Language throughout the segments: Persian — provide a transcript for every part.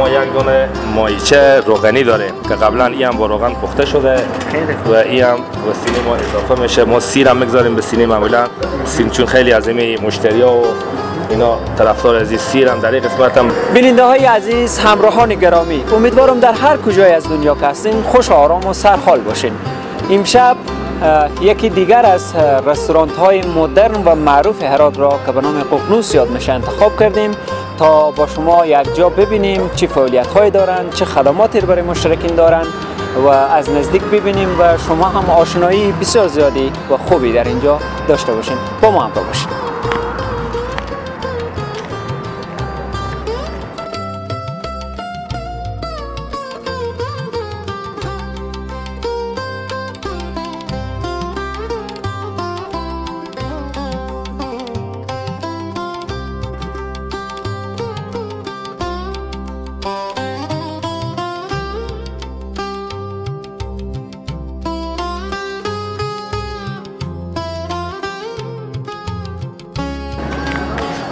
ما یک دونه ماهیچه روغنی داریم که قبلا این هم با روغن پخته شده و این هم به سینه ما اضافه میشه. ما سیر هم میگذاریم به سینه، معمولا سیر چون خیلی از این مشتریا و اینا طرفدار از سیر هم در این قسمت هم. بیننده های عزیز، همراهان گرامی، امیدوارم در هر کجای از دنیا که هستین خوش، آرام و سرحال باشین. امشب یکی دیگر از رستوران های مدرن و معروف هرات را که به نام ققنوس یاد میشه انتخاب کردیم تا با شما یک جا ببینیم چه فعالیت های دارند، چه خدماتی برای مشترکین دارند و از نزدیک ببینیم و شما هم آشنایی بسیار زیادی و خوبی در اینجا داشته باشین. با ما همراه باشین.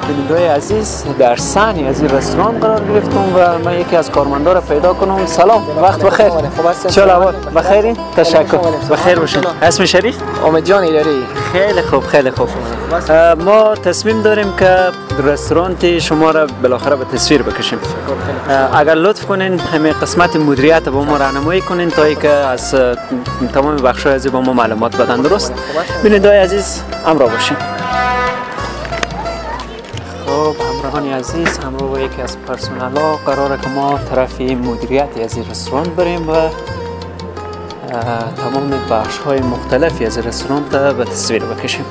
بیننده‌های عزیز، در صحنه از این رستوران قرار گرفتم و من یکی از کارمندا را پیدا کنم. سلام، وقت بخیر. چطور؟ بخیرین؟ تشکر، بخیر باشین. اسم شریف؟ امید جان ایداری. خیلی خوب، خیلی خوب. ما تصمیم داریم که رستوران شما را بالاخره به تصویر بکشیم. اگر لطف کنین همه قسمت مدیریت با ما راهنمایی کنین تا اینکه از تمام بخش‌های از با ما معلومات بدن. درست؟ بیننده‌های عزیز همراه باشین. خب همراهان عزیز، همراه با یکی از پرسنل ها قراره که ما طرف مدیریت از این رستوران بریم و تمام بخش های مختلفی از رستوران را به تصویر بکشیم.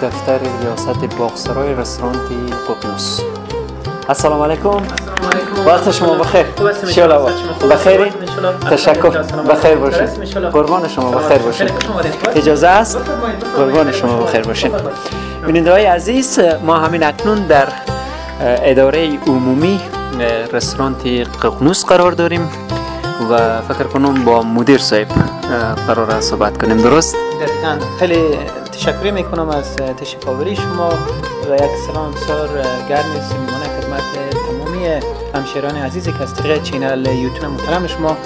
دفتر ریاست باغسرای رستوران ققنوس. السلام علیکم. وقت شما بخیر. بخیر، تشکر، بخیر باشید. قربان شما، بخیر باشید. اجازه است؟ قربان شما، بخیر باشید. بیننده های عزیز، ما همین اکنون در اداره عمومی رستوران ققنوس قرار داریم و فکر کنم با مدیر صاحب قرار است صحبت کنیم. درست؟ دقیقاً. خیلی تشکر میکنم از تشریف آوری شما و یک سلام بسیار گرم صمیمانه خدمت تمامی همشهریان عزیزی که از طریق channel یوتیوب محترم شما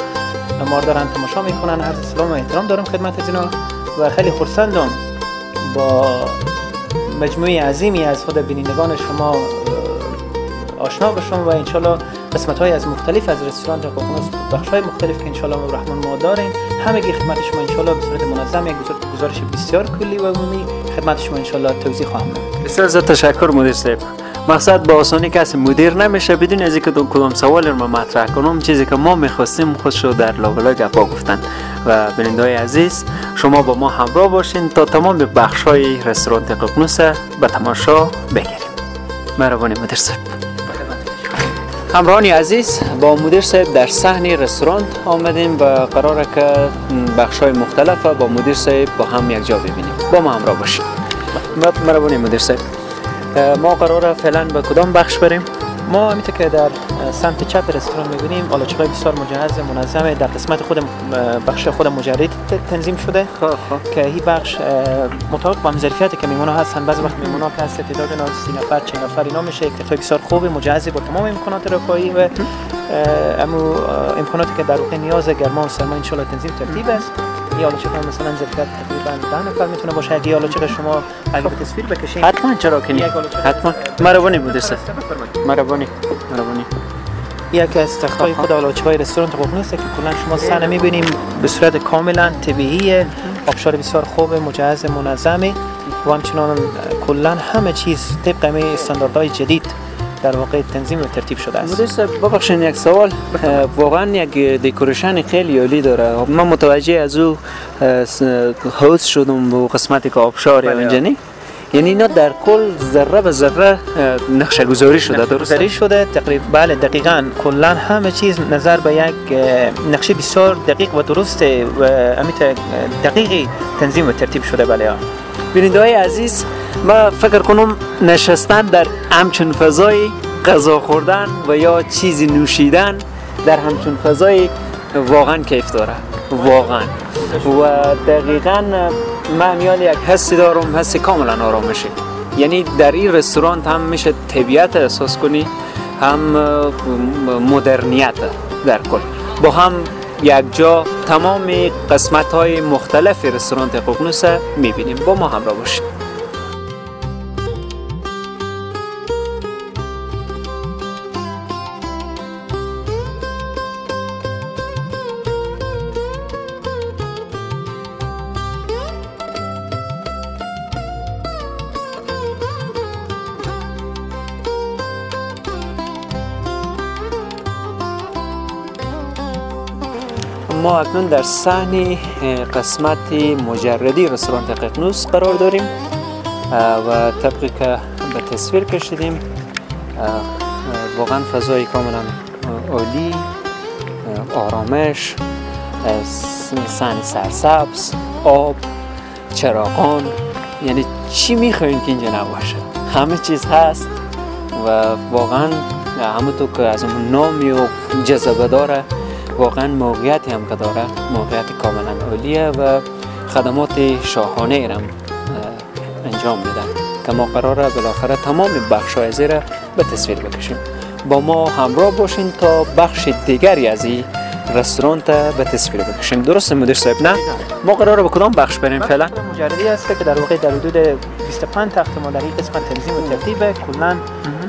ما دارن تماشا میکنن. عرض سلام و احترام دارم خدمت از اینا و خیلی خرسندم با مجموعه عظیمی از خود بینندگان شما آشنا بشم و انشالله قسمت های از مختلف از رستوران ققنوس، بخش های مختلف که انشالله رحمان ما داریم همگی خدمت شما انشالله به صورت منظم یک گزارش بسیار کلی و عمومی خدمت شما انشالله توضیح خواهم داد. بسیار زیاد تشکر مدیر صاحب. مقصد با آسانی کسی مدیر نمیشه بدون از اینکه کدام سوال رو مطرح کنم. چیزی که ما میخواستیم خودشو در لابلای گپا گفتن. و بیننده‌های عزیز، شما با ما همراه باشین تا تمام بخش‌های رستوران ققنوس به تماشا بگیریم. مهربانی مدیر صاحب. همراهان عزیز، با مدیر صاحب در صحن رستوران آمدیم و قراره که بخش‌های مختلف با مدیر صاحب با هم یک جا ببینیم. با ما همراه باشین. مهربانی مدیر صاحب. ما قراره فعلا به کدام بخش بریم؟ ما همینطور که در سمت چپ رستوران می‌بینیم آلاچیق‌های بسیار مجهز منظم در قسمت خود بخش خود مجرد تنظیم شده. خب که این بخش مطابق با ظرفیت که میمونا هستن، بعضی وقت میمونا که هست تعداد اینا 30 نفر 40 نفر اینا میشه، یک تختای بسیار خوب مجهز با تمام امکانات رفاهی و امو امکاناتی که در واقع نیاز گرما و سرما ان شاء الله تنظیم ترتیب است. یه آلاچیق مثلا ظرفیت تقریبا 10 نفر میتونه باشه. اگه آلاچیق شما اگه به تصویر بکشین حتما، چرا که نه، حتما. مهربانی مدیر صاحب. مهربانی، مهربانی. یکی از تخت‌های خود آلاچیق‌های رستوران ققنوس که کلا شما صحنه می‌بینیم به صورت کاملا طبیعیه، آبشار بسیار خوب مجهز منظمه و همچنان کلا همه چیز طبق همه استانداردهای جدید در واقع تنظیم و ترتیب شده است. مدیر صاحب ببخشید یک سوال، واقعا یک decoration خیلی عالی داره. من متوجه از او حوض شدم به قسمتی که آبشار یا اینجا، یعنی اینا در کل ذره به ذره نقشه گذاری شده. درست گذاری شده تقریبا. بله دقیقاً، کلا همه چیز نظر به یک نقشه بسیار دقیق و درست و امیت دقیقی تنظیم و ترتیب شده. بله بیننده‌های عزیز، ما فکر کنم نشستن در همچون فضای غذا خوردن و یا چیزی نوشیدن در همچون فضای واقعا کیف داره، واقعا. و دقیقاً من میال یک حسی دارم، حس کاملا آرامشه. یعنی در این رستوران هم میشه طبیعت احساس کنی، هم مدرنیت در کل با هم یک جا تمام قسمت های مختلف رستوران ققنوس میبینیم. با ما همراه باشید. ما اکنون در صحن قسمت مجردی رستوران ققنوس قرار داریم و طبقی که به تصویر کشیدیم واقعا فضای کاملا عالی، آرامش، صحن سرسبز، آب، چراغان، یعنی چی میخواین که اینجا نباشه، همه چیز هست و واقعا همونطور که از اون نامی و جذابه داره، واقعا موقعیتی هم که داره موقعیت کاملا عالیه و خدمات شاهانه هم انجام میدن که ما قراره بالاخره تمام بخش های زیر به تصویر بکشیم. با ما همراه باشین تا بخش دیگری از این رستوران به تصویر بکشیم. درست مدیر صاحب؟ نه ما قراره به کدام بخش بریم فعلا؟ مجردی هست که در واقع در حدود 25 تخت ما در این قسمت تنظیم و ترتیب کلا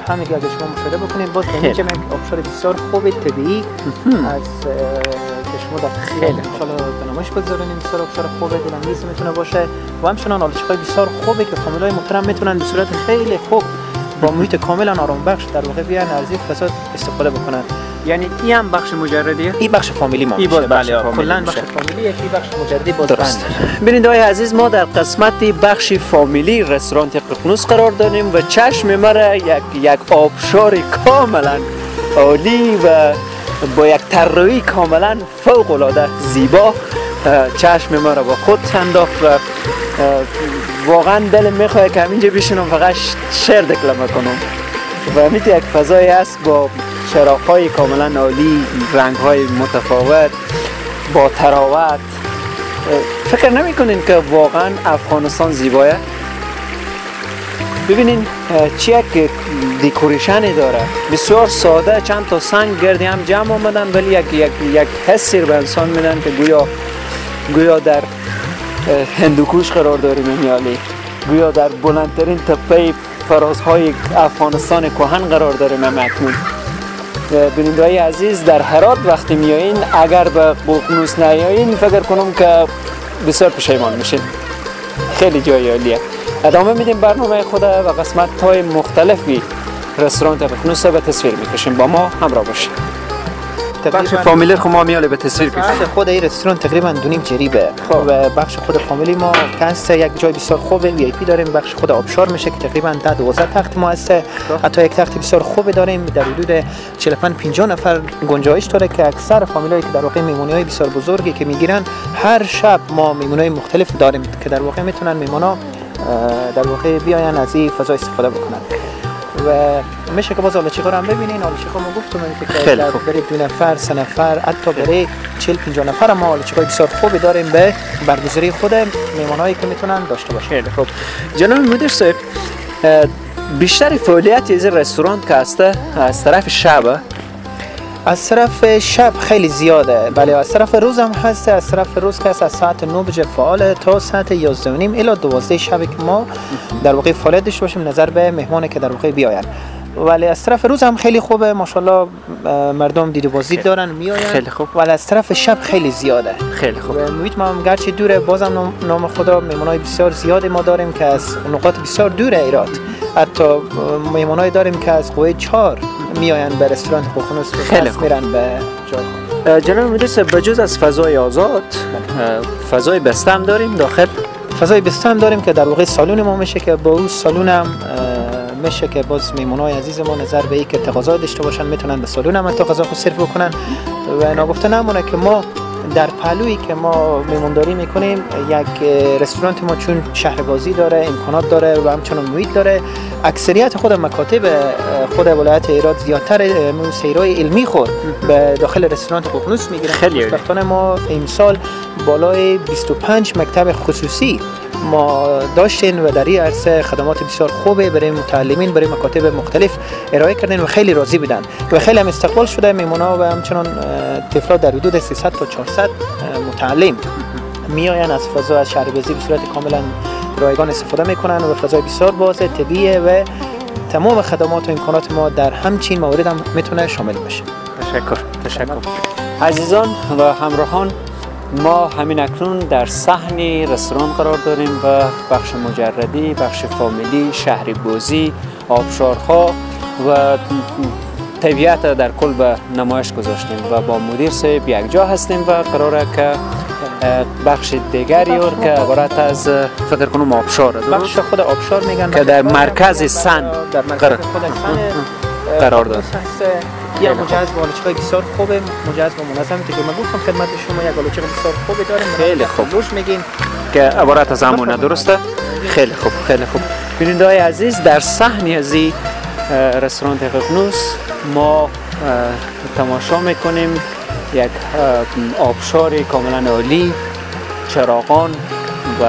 همین اگه شما مشاهده بکنید باز اینجا یک آبشار بسیار خوب طبیعی از که شما در خیلی ان شاء الله به نمایش بگذاریم. بسیار آبشار خوب دلانگیز میتونه باشه و همچنان آلچقای بسیار خوبه که فامیلای محترم میتونن به صورت خیلی خوب با محیط کاملا آرام بخش در واقع بیان از این فضا استفاده بکنن. یعنی این هم بخش مجردیه؟ این بخش فامیلی ما میشه. بله کلا بخش فامیلی، یکی بخش مجردی باز بند. ببینید آقای عزیز، ما در قسمت بخش فامیلی رستوران ققنوس قرار داریم و چشم مرا یک آبشار کاملا عالی و با یک طراحی کاملا فوق العاده زیبا چشم ما را با خود انداخت و واقعا دلم میخواد که همینجا بشینم فقط شعر دکلمه کنم. و همین یک فضایی است با چراغ‌های کاملا عالی، رنگ‌های متفاوت، با تراوت. فکر نمی‌کنین که واقعا افغانستان زیبایه؟ ببینین چی یک decoration داره، بسیار ساده، چند تا سنگ گردی هم جمع آمدن ولی یک یک یک حسی به انسان میدن که گویا در هندوکوش قرار داریم، میالی گویا در بلندترین تپه فرازهای افغانستان کهن قرار داریم. اکنون بیننده‌های عزیز، در هرات وقتی میایین اگر به ققنوس نیایین فکر کنم که بسیار پشیمان میشین. خیلی جای عالیه. ادامه میدیم برنامه خود و قسمت های مختلفی رستوران ققنوس به تصویر میکشیم. با ما همراه باشید. بخش فامیلی خو ما میاله به تصویر کشیم. خود این رستوران تقریبا 2.5 جریبه و بخش خود فامیلی ما هست، یک جای بسیار خوب VIP داریم. بخش خود آبشار میشه که تقریبا 10-12 تخت ما هست. حتی یک تخت بسیار خوب داریم در حدود 45-50 نفر گنجایش داره که اکثر فامیلایی که در واقع میمونی‌های بسیار بزرگی که میگیرن هر شب ما میمونی‌های مختلف داریم که در واقع میتونن میمونا در واقع بیاین از این فضا استفاده بکنن. و میشه که باز آلاچیقا رو هم ببینین. آلاچیقا ما گفتم که برای 2 نفر 3 نفر حتی برای 40-50 نفر ما آلاچیقای بسیار خوبی داریم به برگزاری خود میمانایی که میتونن داشته باشن. خیلی خوب. جناب مدیر صاحب، بیشتر فعالیت از رستوران که هسته از طرف شب؟ از طرف شب خیلی زیاده، بله. از طرف روز هم هست. از طرف روز که از ساعت 9 بجه فعاله تا ساعت 11:30 الی 12 شب که ما در واقع فعالیت داشته باشیم نظر به مهمانی که در واقع بیاین. ولی از طرف روز هم خیلی خوبه، ماشاءالله مردم دید و بازدید دارن میاین. خیلی خوب. ولی از طرف شب خیلی زیاده. خیلی خوب. محیط ما هم گرچه دوره، بازم نام خدا مهمانای بسیار زیادی ما داریم که از نقاط بسیار دور ایراد، حتی مهمانای داریم که از قوه 4 میاین به رستوران ققنوس، خیلی میرن به جای. جناب مدیر صاحب، به جز از فضای آزاد فضای بسته هم داریم داخل؟ فضای بسته هم داریم که در واقع سالن ما میشه که با اون سالن هم میشه که باز میمونای عزیز ما نظر به اینکه تقاضا داشته باشن میتونن به سالن هم تقاضا خود صرف بکنن. و ناگفته نمونه که ما در پهلویی که ما میمونداری میکنیم یک رستوران ما چون شهر بازی داره، امکانات داره و همچنان محیط داره، اکثریت خود مکاتب خود ولایت هرات زیادتر سیرای علمی خود به داخل رستوران ققنوس میگیرن. خوشبختانه ما امسال بالای 25 مکتب خصوصی ما داشتیم و در این عرصه خدمات بسیار خوبه برای متعلمین، برای مکاتب مختلف ارائه کردن و خیلی راضی بودن و خیلی هم استقبال شده میمونا و همچنان طفلا در حدود 300 تا 400 متعلم میآیند از فضا از شهر بازی به صورت کاملا رایگان استفاده میکنن و فضای بسیار باز طبیعی و تمام خدمات و امکانات ما در همچین موارد هم میتونه شامل باشه. تشکر. عزیزان و همراهان، ما همین اکنون در صحن رستوران قرار داریم و بخش مجردی، بخش فامیلی، شهر بازی، آبشارها و طبیعت در کل به نمایش گذاشتیم و با مدیر صاحب یک جا هستیم و قراره که بخش دیگری که عبارت از فکر کنم آبشار، بخش خود آبشار میگن که در مرکز سن در مرکز خود سن قرار داره. یه مجهز با آلاچیق‌های بسیار خوبه، مجهز با منظم که من گفتم خدمت شما یک آلاچیق بسیار خوبه داریم. خیلی خوب. روش میگین که عبارت از همونه، درسته؟ خیلی خوب، خیلی خوب. بیننده‌های عزیز، در صحن از رستوران ققنوس ما تماشا میکنیم یک آبشار کاملا عالی، چراغان و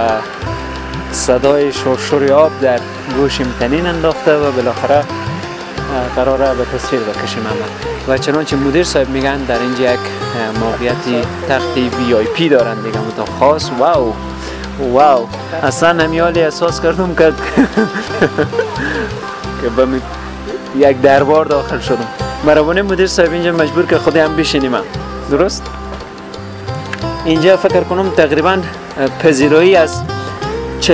صدای شرشر آب در گوشیم تنین انداخته و بالاخره قراره به تصویر بکشیم همه. و چنانچه مدیر صاحب میگن در اینجا یک موقعیت تختی VIP دارن دیگه متخصص. wow wow، اصلا همیالی احساس کردم که که به یک دربار داخل شدم. مهربانی مدیر صاحب اینجا مجبور که خودی هم بشینیم، درست؟ اینجا فکر کنم تقریبا پذیرایی از 40-50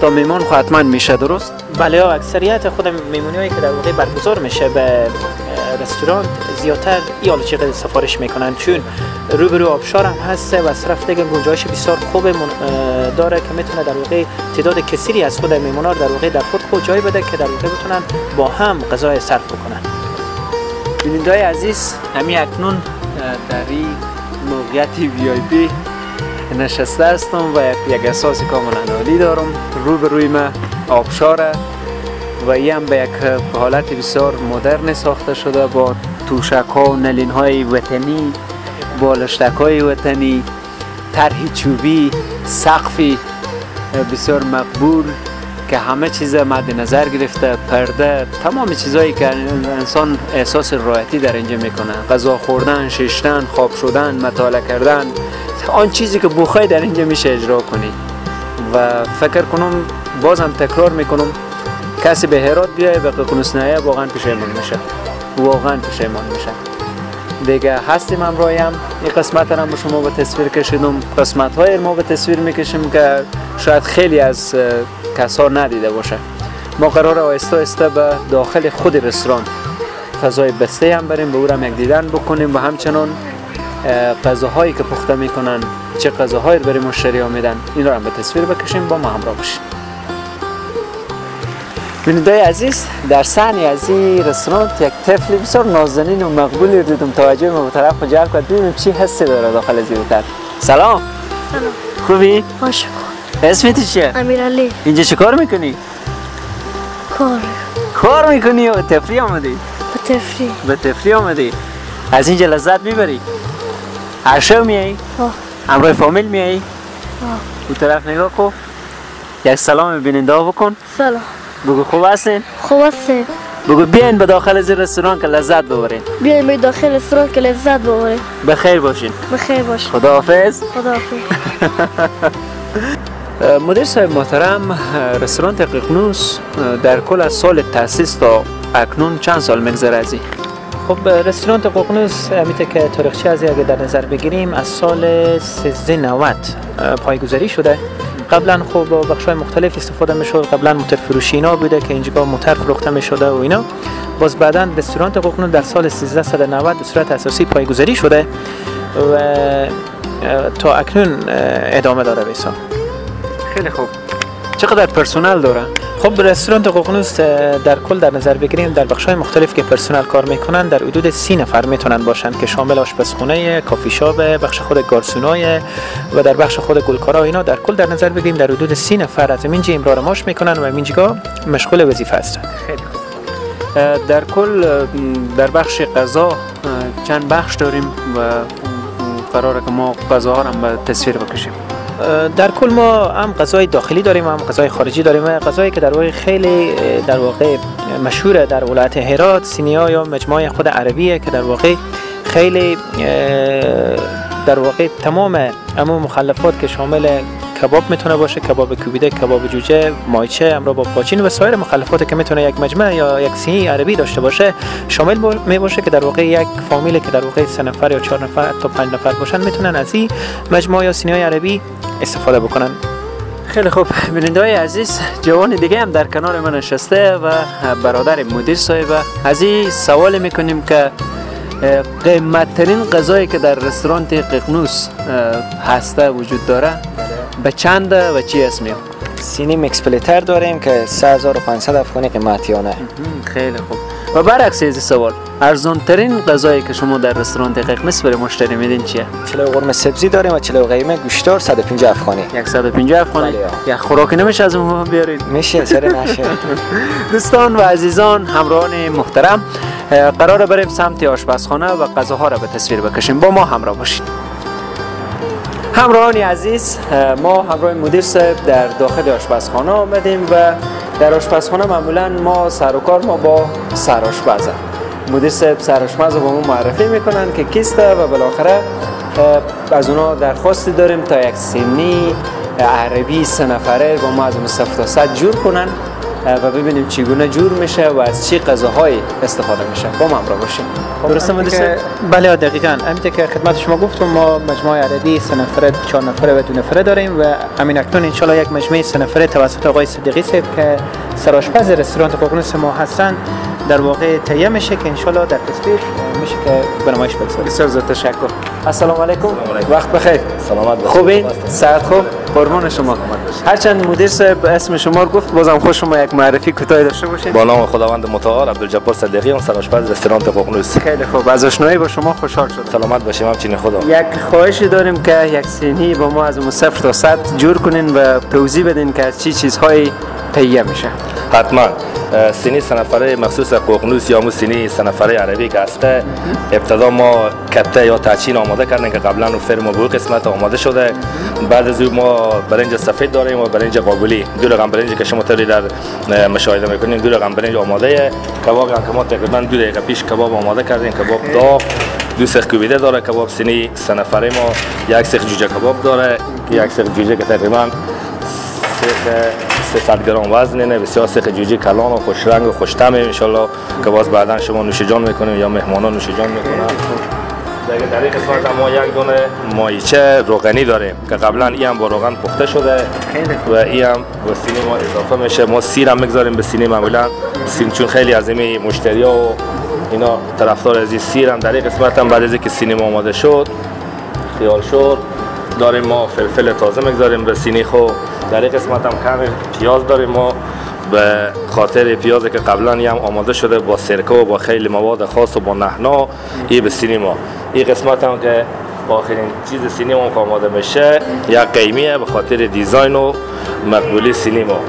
تا میمان حتما میشه، درست؟ بله، اکثریت خود میمونی هایی که در واقع برگزار میشه به رستوران زیادتر ای آلاچیق سفارش میکنن، چون روبرو آبشار هم هسته و از طرف دیگه گنجایش بسیار خوب داره که میتونه در واقع تعداد کثیری از خود میمونا در واقع در خود جای بده که در واقع بتونن با هم غذای صرف بکنن. بیننده‌های عزیز، همین اکنون در این موقعیت VIP نشسته هستم و یک احساس کاملا عالی دارم. روبروی ما آبشاره و این هم به یک حالت بسیار مدرن ساخته شده با توشک ها و نلین های وطنی، بالشتک های وطنی، طرح چوبی، سقفی بسیار مقبول که همه چیز مد نظر گرفته، پرده، تمام چیزهایی که انسان احساس راحتی در اینجا میکنه، غذا خوردن، ششتن، خواب شدن، مطالعه کردن، آن چیزی که بخوای در اینجا میشه اجرا کنی. و فکر کنم بازم تکرار میکنم، کسی به هرات بیای به ققنوس نیایه واقعا پشیمان میشه، واقعا پشیمان میشه. دیگه هستیم همراهیم، این قسمت هم شما به تصویر کشیدم، قسمت های ما به تصویر میکشیم که شاید خیلی از کسا ندیده باشه. ما قرار آهسته آهسته به داخل خود رستوران فضای بسته هم بریم، به او هم یک دیدن بکنیم و همچنان غذاهایی که پخته میکنن، چه غذاهایی برای مشتری ها میدن، این رو هم به تصویر بکشیم. با ما همراه باشیم. بیننده‌های عزیز، در صحن از این رستوران یک طفل بسیار نازنین و مقبولی دیدم، توجه ما به طرف جلب کرد. ببینیم چی حسی داره داخل از این هتل. سلام. سلام. خوبی؟ باشه. اسمت چیه؟ امیرعلی. اینجا چه کار میکنی؟ کار میکنی یا به تفریح آمدی؟ به تفریح. به تفریح آمدی. از اینجا لذت میبری؟ هر شب میایی؟ همراه فامیل میایی؟ اون طرف نگاه کن، یک سلام بیننده ها بکن. سلام. بگو خوب هستین؟ خوب هستین. بگو بیاین به داخل از رستوران که لذت ببرین. بیاین به داخل رستوران که لذت ببرین. بخیر باشین. بخیر باشین. خداحافظ. خداحافظ. مدیر صاحب محترم، رستوران ققنوس در کل از سال تأسیس تا اکنون چند سال میگذره از این؟ خب رستوران ققنوس همیته که تاریخچه از اگه در نظر بگیریم از سال 1390 پایگذاری شده. قبلا خب با بخش‌های مختلف استفاده میشد، قبلا موتر فروشی اینا بوده که اینجا موتر فروخته میشده و اینا. باز بعدا رستوران ققنوس در سال 1390 به صورت اساسی پایگذاری شده و تا اکنون ادامه داره. بیسا خیلی خوب. چقدر پرسنل داره؟ خب رستوران ققنوس در کل در نظر بگیریم در بخش‌های مختلف که پرسنل کار میکنن در حدود 30 نفر میتونن باشن که شامل آشپزخونه، کافی شاپ، بخش خود گارسونای و در بخش خود گلکارا اینا در کل در نظر بگیریم در حدود 30 نفر از اینجا امرار معاش میکنن و اینجا مشغول وظیفه هستن. خیلی خوب. در کل در بخش غذا چند بخش داریم و قراره که ما غذاها را به تصویر بکشیم. در کل ما هم غذای داخلی داریم هم غذای خارجی داریم. غذایی که در واقع خیلی در واقع مشهوره در ولایت هرات سینیا یا مجموعه خود عربیه که در واقع خیلی در واقع تمام امو مخلفات که شامل کباب میتونه باشه، کباب کوبیده، کباب جوجه، مایچه همراه با پاچین و سایر مخلفاتی که میتونه یک مجمع یا یک سینی عربی داشته باشه شامل می باشه که در واقع یک فامیلی که در واقع 3 نفر یا 4 نفر تا 5 نفر باشن میتونن از این مجموعه یا سینی عربی استفاده بکنن. خیلی خوب بیننده‌های عزیز، جوان دیگه هم در کنار من نشسته و برادر مدیر صاحب. از این سوال میکنیم که قیمت ترین غذایی که در رستوران ققنوس هسته وجود داره به چند و چی اسمی؟ سینی mix platter داریم که 3500 افغانی قیمتیانه. خیلی خوب. و برعکس از سوال، ارزان ترین غذایی که شما در رستوران ققنوس برای مشتری میدین چیه؟ چلو قرمه سبزی داریم و چلو قیمه گوشتار 150 افغانی. 150 افغانی. یا خوراک نمیشه از اون بیارید؟ میشه، چرا نشه. دوستان و عزیزان، همراهان محترم، قراره بریم سمت آشپزخانه و غذاها را به تصویر بکشیم. با ما همراه باشید. همراهان عزیز، ما همراه مدیر صاحب در داخل آشپزخانه آمدیم و در آشپزخانه معمولا ما سر و کار ما با سرآشپز. مدیر صاحب سرآشپز رو با ما معرفی میکنن که کیسته و بالاخره از اونا درخواستی داریم تا یک سینی عربی 3 نفره با ما از اون 0 تا 100 جور کنن و ببینیم چگونه جور میشه و از چه غذاهایی استفاده میشه. با ما همراه باشید. درسته مدیر صاحب؟ بله دقیقاً. همینطور که خدمت شما گفتم ما مجموعه عربی 3 نفره، 4 نفره و 2 نفره داریم و همین اکنون ان شاء الله یک مجموعه 3 نفره توسط آقای صدیقی صاحب که سرآشپز رستوران ققنوس ما هستند در واقع تهیه میشه که ان شاء الله در تصویر میشه که به نمایش بگذاریم. بسیار زیاد تشکر. السلام علیکم. وقت بخیر. سلامت باشید. خوبین؟ صحت خوب؟ قربان شما. هرچند مدیر صاحب اسم شما رو گفت بازم خوش شما یک معرفی کوتاه داشته باشید. با نام خداوند متعال، عبدالجبار صدیقی، ام سرآشپز رستوران ققنوس. خیلی خوب، از آشنایی با شما خوشحال شدم. سلامت باشیم. همچنین خدا. یک خواهشی داریم که یک سینی با ما از 0 تا 100 جور کنین و توضیح بدین که از چی چیزهایی تهیه میشه. حتما. سینی 3 نفره مخصوص ققنوس یا مو سینی 3 نفره عربی که هسته، ابتدا ما کته یا تچین آماده کردیم که قبلا رو فرم و قسمت آماده شده. بعد از او ما برنج سفید داریم و برنج قابلی، 2 رقم برنج که شما طوری در مشاهده میکنیم 2 رقم برنج آماده. کباب هم که ما تقریبا 2 دقیقه پیش کباب آماده کردیم، کباب داغ، 2 سیخ کوبیده داره کباب سینی 3 نفره ما، 1 سیخ جوجه کباب داره، 1 سیخ جوجه که تقریبا 300 گرم وزن نه، بسیار سیخ جوجه کلان و خوش رنگ و خوش طعمه ان شاء الله که باز بعدا شما نوش جان میکنیم یا مهمانان نوش جان میکنن. در این قسمت ما یک دونه مایچه روغنی داریم که قبلا این هم با روغن پخته شده و این هم به سینی ما اضافه میشه. ما سیر هم میگذاریم به سینی معمولا سیر، چون خیلی از این مشتریا و اینا طرفدار از این سیر هم در این قسمت هم بعد از اینکه سینی ما آماده شد خیال شد داریم ما فلفل تازه میگذاریم به سینی. خو در این قسمت هم کمی پیاز داریم ما به خاطر پیازی که قبلا هم آماده شده با سرکه و با خیلی مواد خاص و با نحنا این به سینی ما. این قسمت هم که آخرین چیز سینی ما که آماده میشه یک قیمیه به خاطر دیزاین و مقبولی سینی ما.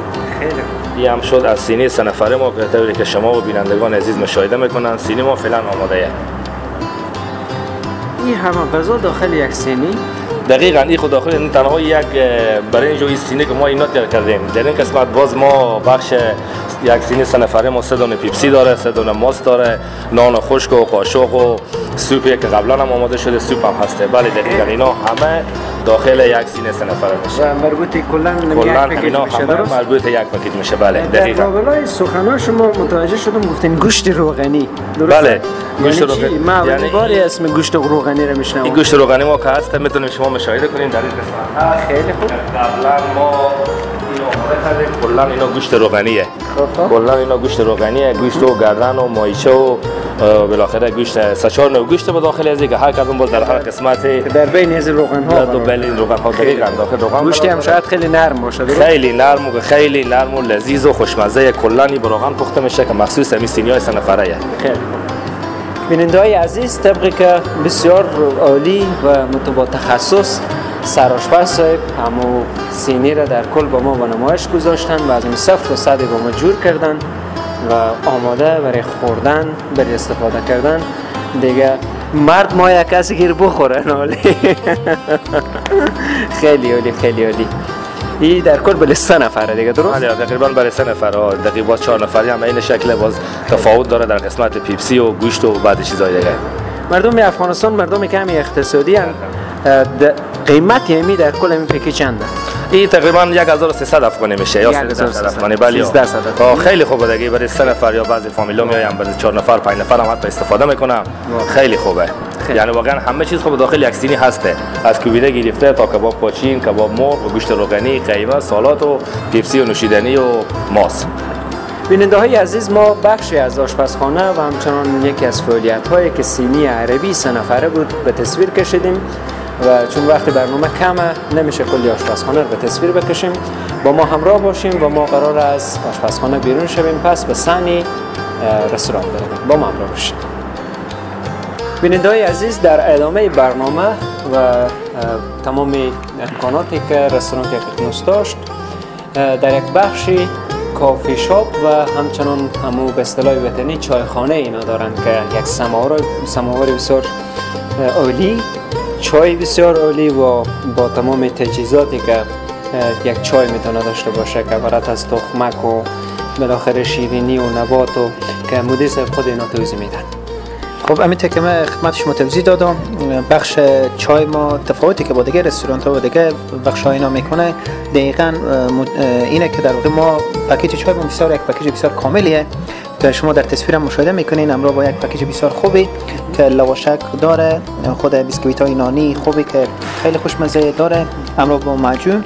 این هم شد از سینی 3 نفره ما که طوری که شما و بینندگان عزیز مشاهده میکنن سینی ما فعلا آماده. این همه غذا داخل یک سینی؟ دقیقاً این خود داخل این تنها یک برنج و این سینه که ما اینا تیار کردیم. در این قسمت باز ما بخش یک سینه 3 نفره ما 3 دونه پیپسی داره، 3 دونه ماست داره، نان خشک و قاشق و سوپی که قبلا هم آماده شده سوپ هم هسته. بله دقیقاً اینا همه داخل یک سینه 3 نفره میشه و مربوط کلا یک پکیج میشه. درست؟ مربوط یک پکیج میشه. بله دقیقاً. در بالای سخنان شما متوجه شدم گفتین گوشت روغنی. درست؟ بله گوشت روغنی. ما اولین بار اسم گوشت روغنی رو میشنوم. این گوشت روغنی ما که هست میتونیم شما مشاهده کنیم در این قسمت. خیلی خوب. قبلا ما اینو آماده کردیم کلا اینا گوشت روغنیه. کلا اینا گوشت روغنیه، گوشت و گردن و ماهیچه و بالاخره گوشت سه چهار نوع گوشت به داخل از که هر کدوم باز در هر قسمت در بین از روغن ها در بین روغن ها دقیقاً داخل روغن گوشت هم شاید خیلی نرم باشه. خیلی نرم و خیلی نرم و لذیذ و خوشمزه. کلا این روغن پخته میشه که مخصوص همین سینیای سه نفره. خیلی بیننده‌های عزیز، طبقی که بسیار عالی و با تخصص سرآشپز صاحب همو سینی را در کل با ما به نمایش گذاشتن و از اون 0 تا 100 با ما جور کردن و آماده برای خوردن، برای استفاده کردن. دیگه مرد ما یک کسی گیر بخوره نالی. خیلی عالی، خیلی عالی. این در کل برای 3 نفره دیگه، درست؟ بله تقریبا برای 3 نفره، دقیقاً باز 4 نفری هم این شکل باز تفاوت داره در قسمت پیپسی و گوشت و بعد چیزای دیگه. مردم افغانستان مردم کمی اقتصادی هستند. قیمت یمی در کل این پکی چنده؟ این تقریبا 1300 افغانی میشه یا 1300 افغانی. بله خیلی خوبه دیگه برای 3 نفر یا بعضی فامیلا میایم برای 4 نفر 5 نفر هم حتی استفاده میکنم. خیلی خوبه. یعنی واقعا همه چیز خوب داخل یک سینی هسته، از کوبیده گرفته تا کباب پاچین، کباب مرغ و گوشت روغنی، قیمه، سالاد و پیپسی و نوشیدنی و ماست. بیننده های عزیز، ما بخشی از آشپزخانه و همچنان یکی از فعالیت هایی که سینی عربی 3 نفره بود به تصویر کشیدیم و چون وقت برنامه کمه نمیشه کلی آشپزخانه رو به تصویر بکشیم. با ما همراه باشیم و ما قرار از آشپزخانه بیرون شویم، پس به صحن رستوران برویم. با ما همراه باشیم. بیننده های عزیز، در ادامه برنامه و تمام امکاناتی که رستوران ققنوس داشت، در یک بخشی کافی شاپ و همچنان همو به اصطلاح وطنی چایخانه اینا دارند که یک سماور بسیار عالی، چای بسیار عالی و با تمام تجهیزاتی که یک چای میتونه داشته باشه که عبارت از تخمک و بالاخره شیرینی و نبات و که مدیر صاحب خود اینا توضیح میدن. خب همین که من خدمت شما توضیح دادم، بخش چای ما تفاوتی که با دیگه رستوران ها و دیگه بخش ها اینا میکنه دقیقاً اینه که در واقع ما پکیج چای ما بسیار یک پکیج بسیار کاملیه که شما در تصویر مشاهده میکنین، همراه با یک پکیج بسیار خوبی که لواشک داره، خود بیسکویت های نانی خوبی که خیلی خوشمزه داره، همراه با معجون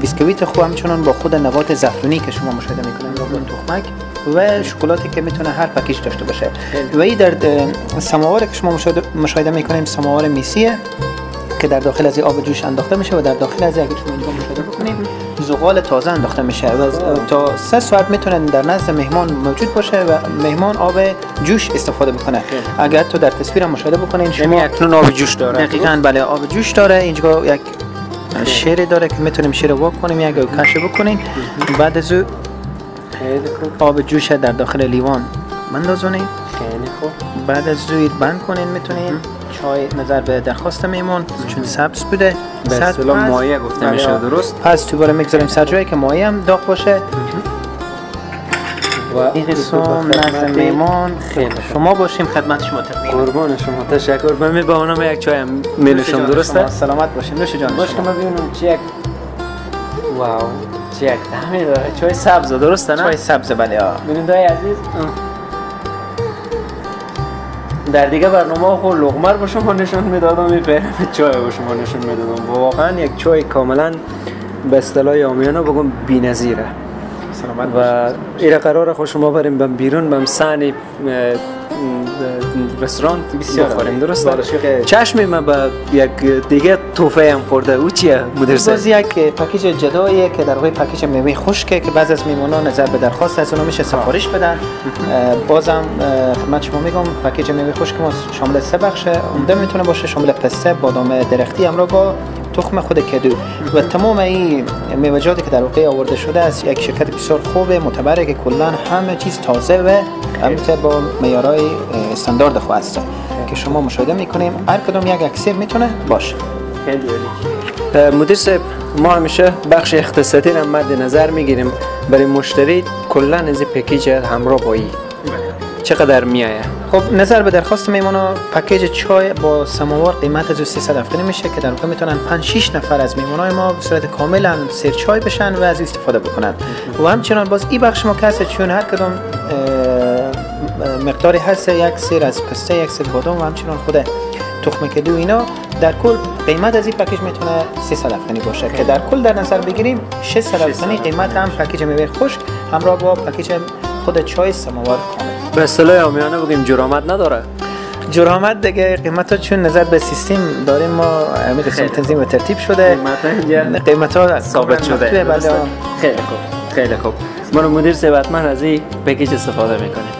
بیسکویت خوب، همچنان با خود نبات زعفرانی که شما مشاهده میکنین، همراه با تخمک و شکلاتی که میتونه هر پکیج داشته باشه. و این در سماوار که شما مشاهده میکنیم سماوار میسیه که در داخل از آب جوش انداخته میشه و در داخل از اگه شما اینجا مشاهده بکنیم زغال تازه انداخته میشه و تا 3 ساعت میتونه در نزد مهمان موجود باشه و مهمان آب جوش استفاده بکنه. اگر تو در تصویر مشاهده بکنین شما اکنون آب جوش داره. دقیقاً بله آب جوش داره. اینجا یک شیر داره که میتونیم شیر واک کنیم، یک کش بکنیم، بعد از آب جوش در داخل لیوان مندازونیم. خیلی خوب. بعد از زویر بند کنین میتونین چای نظر به درخواست میمون چون سبز بوده به اصطلاح مایع گفته میشه، درست؟ پس دوباره میگذاریم سر جایی که مایع هم داغ باشه و این قسم نزد میمان شما باشیم خدمت شما تقدیم. قربان شما، تشکر. من به اونم یک چای هم می‌نوشم، درسته؟ سلامت باشین. نوش جان باش که من ببینم چی یک واو چی یک طعمی داره. چای سبز، درسته نه؟ چای سبز بله. بیننده‌های عزیز، در دیگه برنامه خود لقمه رو به شما نشون میدادم، این پیرم چای به شما نشون میدادم. واقعا یک چای کاملا به اصطلاح عامیانه بگم بی‌نظیره. سلامت و ایره قراره خود شما بریم بم بیرون بم صحن رستوران بخوریم، درسته؟ چشم من به یک دیگه توفه هم خورده، او چیه مدیر صاحب؟ باز یک پکیج جداییه که در واقع پکیج میوه خشکه که بعضی از میمونا نظر به درخواست از اونا میشه سفارش بدن. بازم خدمت شما میگم پکیج میوه خشک ما شامل 3 بخش عمده میتونه باشه، شامل پسته، بادام درختی همراه با تخم خود کدو و تمام این میوه‌جاتی که در واقع آورده شده از یک شرکت بسیار خوب معتبره که کلا همه چیز تازه و البته با معیارهای استاندارد خود هست که شما مشاهده میکنیم. هر کدوم یک اکسیر میتونه باشه. خیلی عالی. مدیر صاحب، ما همیشه بخش اقتصادی را مد نظر میگیریم. برای مشتری کلا از پکیج همراه با این چقدر میآید؟ خب نظر به درخواست میمونا پکیج چای با سماوار قیمت از 300 افغانی میشه که در واقع میتونن 5 6 نفر از میمونای ما به صورت کاملا سیر چای بشن و از استفاده بکنن. و همچنان باز این بخش ما که هست چون هر کدوم مقداری هست، یک سیر از پسته، یک سیر بادام و همچنان خود تخم کدو اینا در کل قیمت از این پکیج میتونه 300 افغانی باشه که در کل در نظر بگیریم 600 افغانی قیمت هم پکیج میوه خشک همراه با پکیج خود چای سماور کامل. به اصطلاح عامیانه بگیم جرامت نداره. جرامت دیگه قیمت ها چون نظر به سیستم داریم ما همین قسم تنظیم و ترتیب شده، قیمت ها ثابت شده. بله خیلی خوب، خیلی خوب. ما مدیر ثروتمند از این پکیج استفاده میکنیم.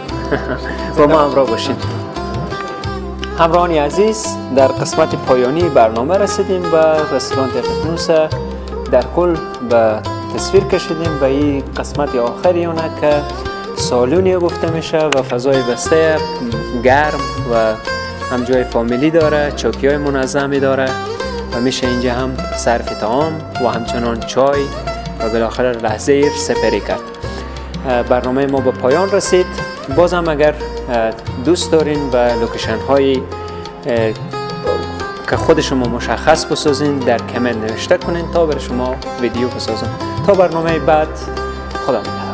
با ما همراه باشین. همراهان عزیز، در قسمت پایانی برنامه رسیدیم و رستوران ققنوس در کل به تصویر کشیدیم و این قسمت آخری اونه که سالونی گفته میشه و فضای بسته گرم و هم جای فامیلی داره، چوکی های منظمی داره و میشه اینجا هم صرف طعام و همچنان چای و بالاخره لحظه سپری کرد. برنامه ما به پایان رسید. بازم اگر دوست دارین و لوکیشن هایی که خود شما مشخص بسازین در کامنت نوشته کنین تا برای شما ویدیو بسازم. تا برنامه بعد، خدا نگهدار.